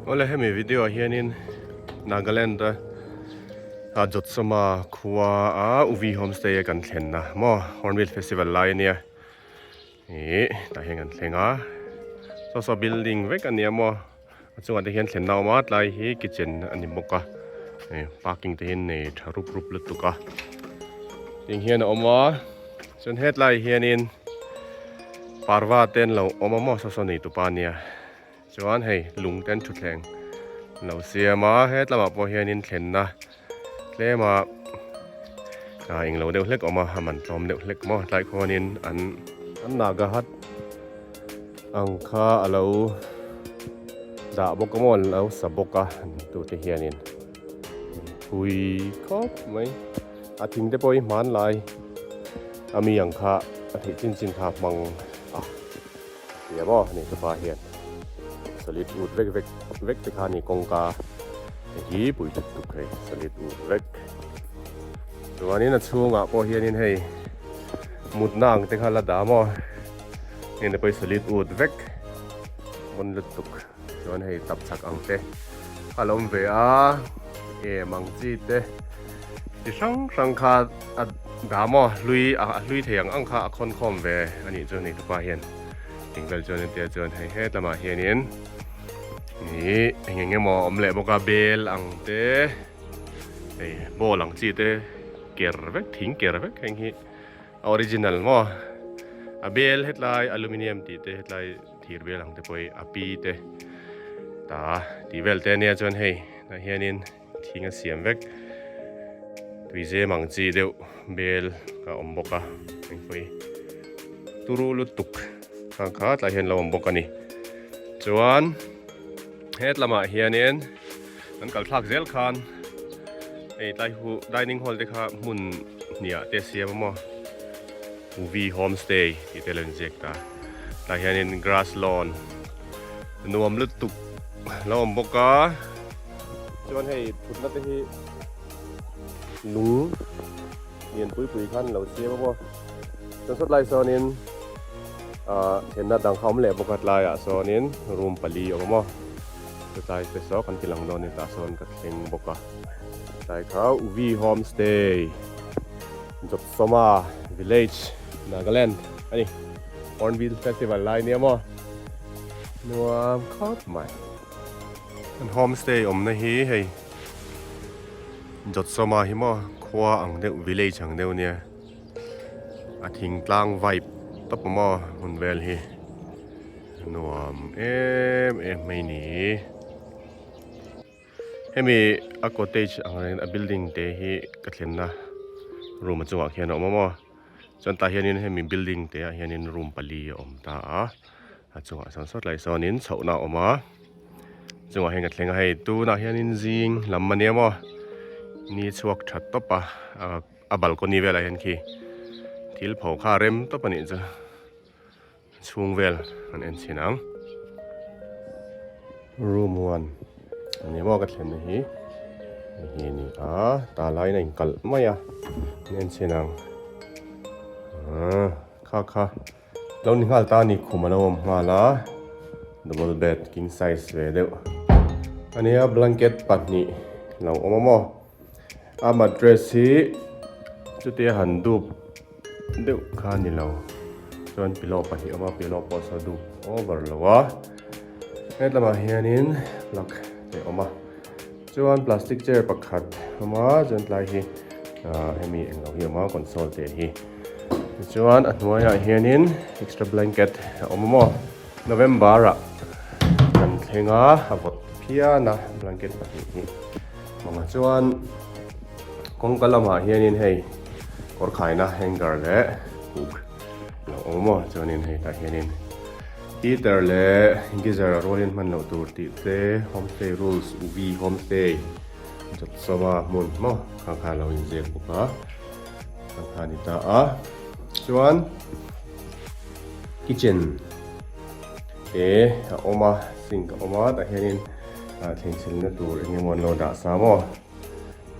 Awle hemi video ah hianin Nagaland a a Jotsoma khua a Uvi homestay a kan thlenna maw Hornbill festival lai ania ih tah hian kan thleng a saw saw building vek ania maw a chungah te hian thlenna a awm a tlai hi kitchen a ni bawk a ih parking te hi nei tha rup rup lutuk a tiang hian a awm a chuan hetlai hianin parva te an lo awm a maw saw saw nei tupa ania. Chuan hei lung ten thutthleng lo siam a, hetlamah pawh hianin thlenna tlema ah englo deuh hlek awm a, a man tlawm deuh hlek maw tlai khuanin an an naga hat ang kha a lo dah bawk a maw an lo sa bawk a tute hianin phui khawp mai a thing te pawh hi hmanlai ami ang kha a theih chin chin kha hmang a. Tia maw ni ka pa hian solid wood vek vek vek te kha ni kawngka te hi pui tuk tuk hei solid wood vek chuanin a chhungah pawh hianin hei mutna ang te kha la dah maw heng te pawh hi solid wood vek mawn lutuk chuan hei tapchhak ang te a lo awm ve a em ang chi te chi hrang hrang kha a dah maw hlui a hlui thei ang ang kha a khawn khawm ve a nih chu ni ka pa hian eng vel chuan entir chuan hei hetlamah hianin ih eng eng emaw a awm leh bawk a bel ang te hei ball ang chi te ker vek thing ker vek heng hi a original maw a bel hetlai aluminium tih te hetlai thir bel ang te pawh hi a pi te ta tih vel te ania chuan hei tah hianin thing a siam vek tuizem ang chi deuh bel a awm bawk a engpawh hi turu lutuk khang kha tlai hian lo awm bawk a ni chuan hetlamah hianin kan kal thlak zel khan hei tlai hu dining hall te kha hmun hniah te a siam a maw Uvi homestay tih te lo inziak ta tah hianin grass lawn nuam lutuk lo awm bawk a chuan hei thutna te hi lung lian pui pui khan lo siam a maw chuan sawtlai sawnin ah thenna dang kha awm leh bawk a tlaiah sawnin room pali a awm a maw chutlai te saw kan ti lang dawn a ni tah sawn ka thleng bawk a tlai kha Uvi homestay. Jotsoma village Nagaland a ni Hornbill festival lai nia maw nuam khawp mai kan homestay awmna hi hei Jotsoma hi maw khua ang deuh village ang deuh nia a thingtlang vibe tawp a maw hmun vel hi nuam em em mai ni. Hemi a cottage ang reng a building te hi ka thlenna room a chungah khian a awm a maw chuan tah hianin hemi building te ah hianin room pali a awm ta a a chungah sawn sawt lai sawnin chhohna a awm a chungah hian ka thleng a hei tunah hianin zing lam ania maw ni chhuak tha tawp a a balcony velah hian khi thil pho kha a rem tawp a nih chu. Chhung vel kan en chhin ang. Room 1 ani maw ka thlenna hi hei hi a ni a ta laiin a inkalh mai a kan en chhin ang kha kha lo ni nghal ta a ni khum a lo awm nghal a double bed king size ve deuh a nia blanket pahnih lo awm a maw a mattress hi chutia han dup. deuh kha a ni lo chuan pillow pahnih a awm a pillow pawh saw dup over lo a hetlamah hianin plug te a awm a chuan plastic chair pakhat a awm a chuan tlai hi ah hemi englo hi a awm a console te hi tichuan a hnuaiah hianin extra blanket a awm a maw November ah kan thleng a a vawt phian a blanket pahnih hi hmang a chuan kawngka lamah hianin hei kawr khaina hanger leh hook lo awm a chuanin hei tah hianin heater leh geyser a rualin hman loh tur tih te homestay rules uvi homestay Jotsoma hmun maw khang kha lo inziak bawk a khang kha a ni ta a chuan kitchen te a awm a sink a awm a tah hianin ah thleng silna tur eng emaw an lo dah sa maw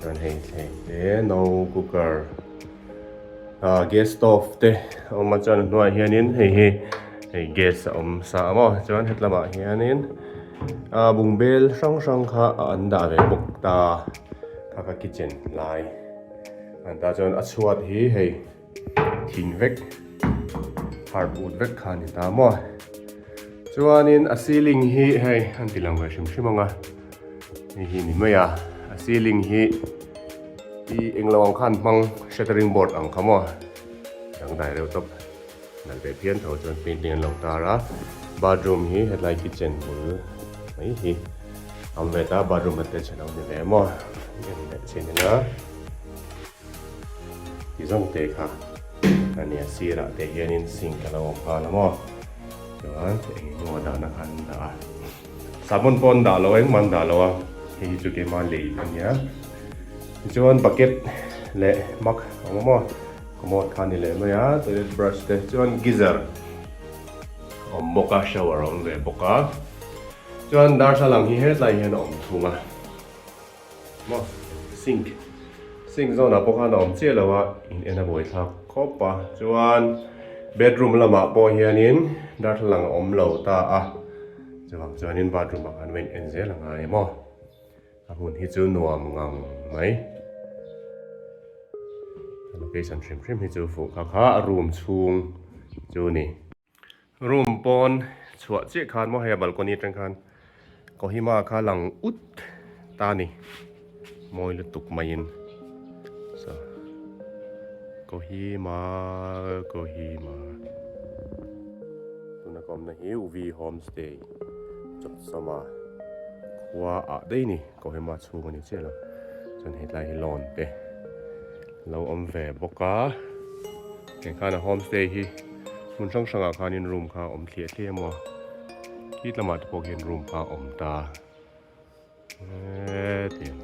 chuan hei thleng te no cooker ah gas stove te a awm a chuan a hnuaiah hianin hei hi hei gas a awm sa a maw chuan hetlamah hianin. Ah bungbel hrang hrang kha a an dah ve bawk ta kha kha kitchen lai an tah chuan a chhuat hi hei thing vek hardwood vek kha a ni ta maw chuanin a ceiling hi hei an ti lang ve hrim hrim ang a hei hi ni mai a a ceiling hi ih englo ang khan hmang shuttering board ang kha maw dangdai reuh tawp. Nalh ve phian tho chuan painting an lo tar a, bathroom hi hetlai kitchen bul mai hi a awm ve ta, bathroom attach a lo ni ve maw en leh chin ila ti zawng te kha a nia sirah te hianin sink a lo awm nghal a maw chuan eng emaw dahna kha an dah a, sabun pawh an dah lo a engmah an dah lo a hei hi chu keimah lei a nia tichuan bucket leh mug a awm a maw. Commode kha a ni leh mai a, toilet brush te chuan geyser a awm bawk a, shower a awm ve bawk a, chuan darthlalang hi hetlai hian a awm thung a, maw sink sink zawnah pawh khan a awm chiah lo a, in en a buai thlak khawp a, chuan bedroom lamah pawh hianin darthlalang a awm lo ta a, chuvang chuanin bathroom ah khan va in en zel a ngai maw. A hmun hi chu nuam ngang mai. A location hrim hrim hi chu fuh kha kha a room chhung chu ni. Room pawn chhuah chiah khan maw hei a balcony atang khan Kohima kha lang ut ta ni. Mawi lutuk maiin so Kohima Kohima tuna ka awmna hi Uvi Homestay Chawpsawma. Khua ah daih ni Kohima chhung a ni chiah lo chuan hetlai hi lawn te lo awm ve bawk a heng khan a homestay hi hmun hrang hrang ah khanin room kha a awm thliah thliah emaw khi lamah te pawh khian room kha a awm ta hetiang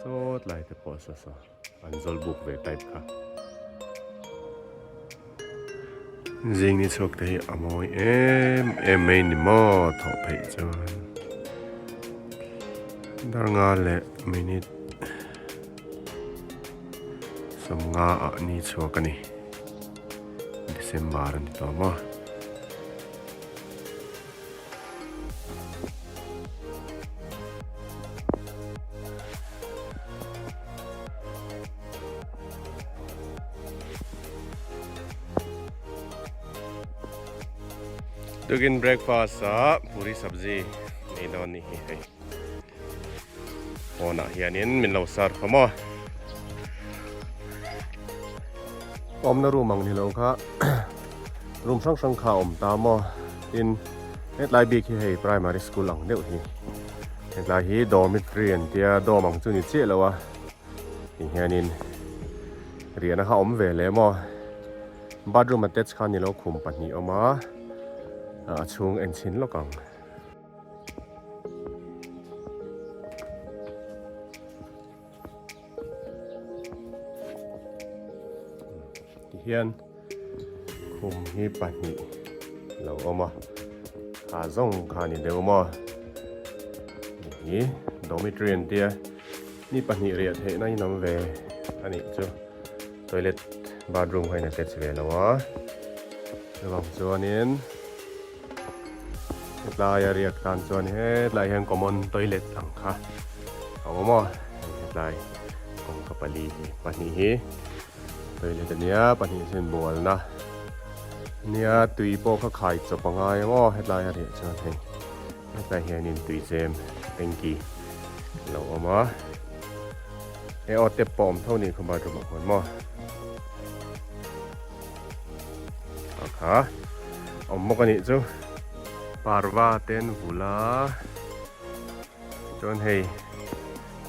sawt lai te pawh saw saw an zawl buk ve type kha. Zing ni chhuak te hi a mawi em em mai ni maw thawh pheih chuan darnga leh minute 50 ah ni chhuak a ni December a ni tawh maw. Tukin breakfast ah puri sabzi nei dawn ni hi hei pawnah hianin min lo serve a maw awmna room ang ni lo kha room hrang hrang kha a awm ta maw tin hetlai bik hi hei primary school ang deuh hi hetlai hi dormitory an tia dorm ang chu ni chiah lo a ti hianin riahna kha awm ve leh maw bathroom attach kha ni lo khum pahnih awm a a chhung en chhin lawk ang. Tihian khum hi pahnih lo awm a kha zawng kha a ni deuh maw hi dormitory an tia ni pahnih riah theihna in awm ve a nih chu toilet bathroom kha in attach ve lo a chuvang chuanin Hetlai a riak tan chuan hetlai hian common toilet ang kha a awm a hei hetlai kawngka pali hi pahnih hi toilet a nia pahnih chuan bualna nia tui pawh kha khai chawp a ngai ang aw hetlai a riah chuan hei hetlai hianin tui zem tanky a lo awm a e aw tap pawh a awm tho a nih kha bathroom ah khuan maw. A kha awm bawk a nih chu parva te an vul a chuan hei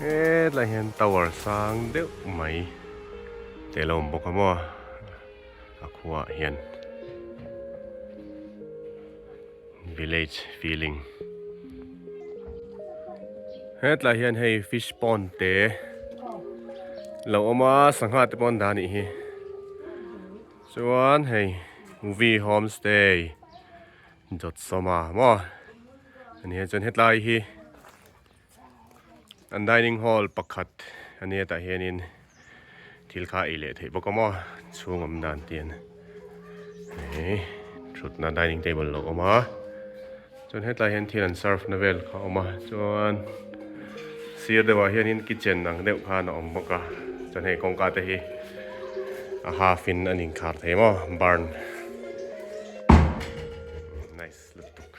hetlai hian tower sang deuh mai te a lo awm bawk a maw a khua ah hian village feeling hetlai hian hei fish pond te lo awm a sangha te pawh an dah a nih hi. Chuan hei movie homestay Jawtsawma maw ania chuan hetlai hi an dining hall pakhat ania tah hianin thil kha ei leh theih bawk a maw chhung awm dan te hian hei thutna dining table lo awm a. Chuan hetlai hian thil an serve na vel kha a awm a chuan sir deuhah hianin kitchen ang deuh khan a awm bawk a chuan hei kawngka te hi a half in an inkhar thei maw barn nice lutuk.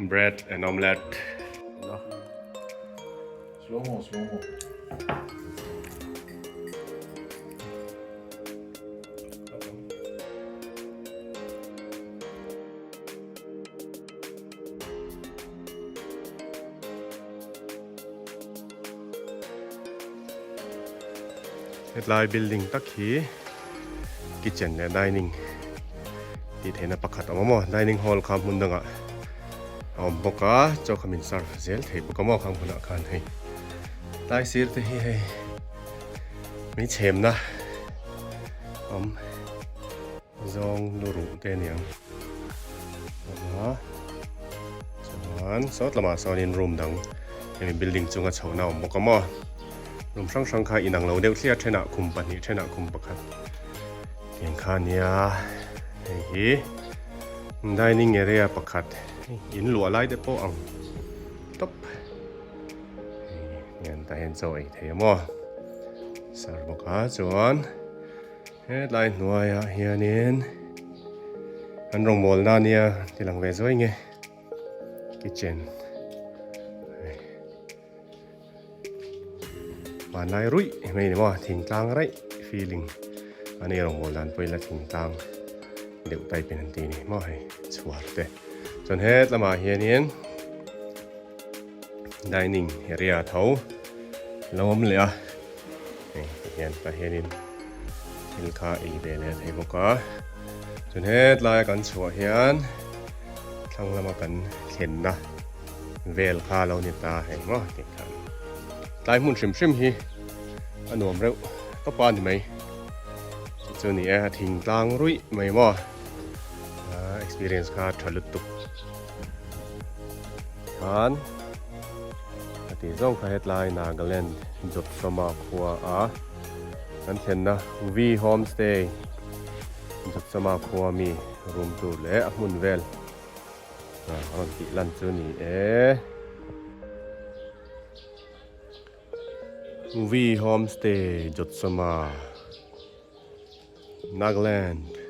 Bread and omelette. Slow mo, slow mo. Hetlai building tak hi kitchen leh dining tih theihna pakhat a awm a maw dining hall kha hmun dangah a awm bawk a chaw kha min serve zel thei bawk a maw khang hunah khan hei tlai sir te hi hei mei chhemna awm zawng lu ruh te aniang a chuan sawt lamah sawnin room dang hemi building chunga chhohna a awm bawk a maw room hrang hrang kha inang lo deuh thliah thenah khum pahnih thenah khum pakhat tiang kha ania hei hi dining area pakhat in luah lai te pawh ang tawp hei hian tah hian chaw ei thei a maw sar bawk a chuan. Hetlai hnuaiah hianin an rawngbawlna ania ti lang ve zuai nge kitchen vanlai ruih mai ni maw thingtlang raih feeling ani rawngbâwl dan pawhin la thingtlang deuh type in an ti ni maw hei chhuar te chuan het lamah hianin dining area tho lo awm leh a. Hei tihian tah hianin thil kha ei ve leh thei bawk a chuan hetlai kan chhuah hian thlang lama kan thlenna vel kha lo ni ta hei maw tih khan tlai hmun hrim hrim hi a nuam reuh tawp a ni mai chu chu ni e a thing tlang ruih mai maw experience kha tha lutuk khan. A tih zawng kha hetlai Nagaland Jotsoma khua a kan thlenna V Homestay Jotsoma khua mi room tur leh a hmun vel a rawn tih lan chu ni e. V Homestay Jotsoma Nagaland.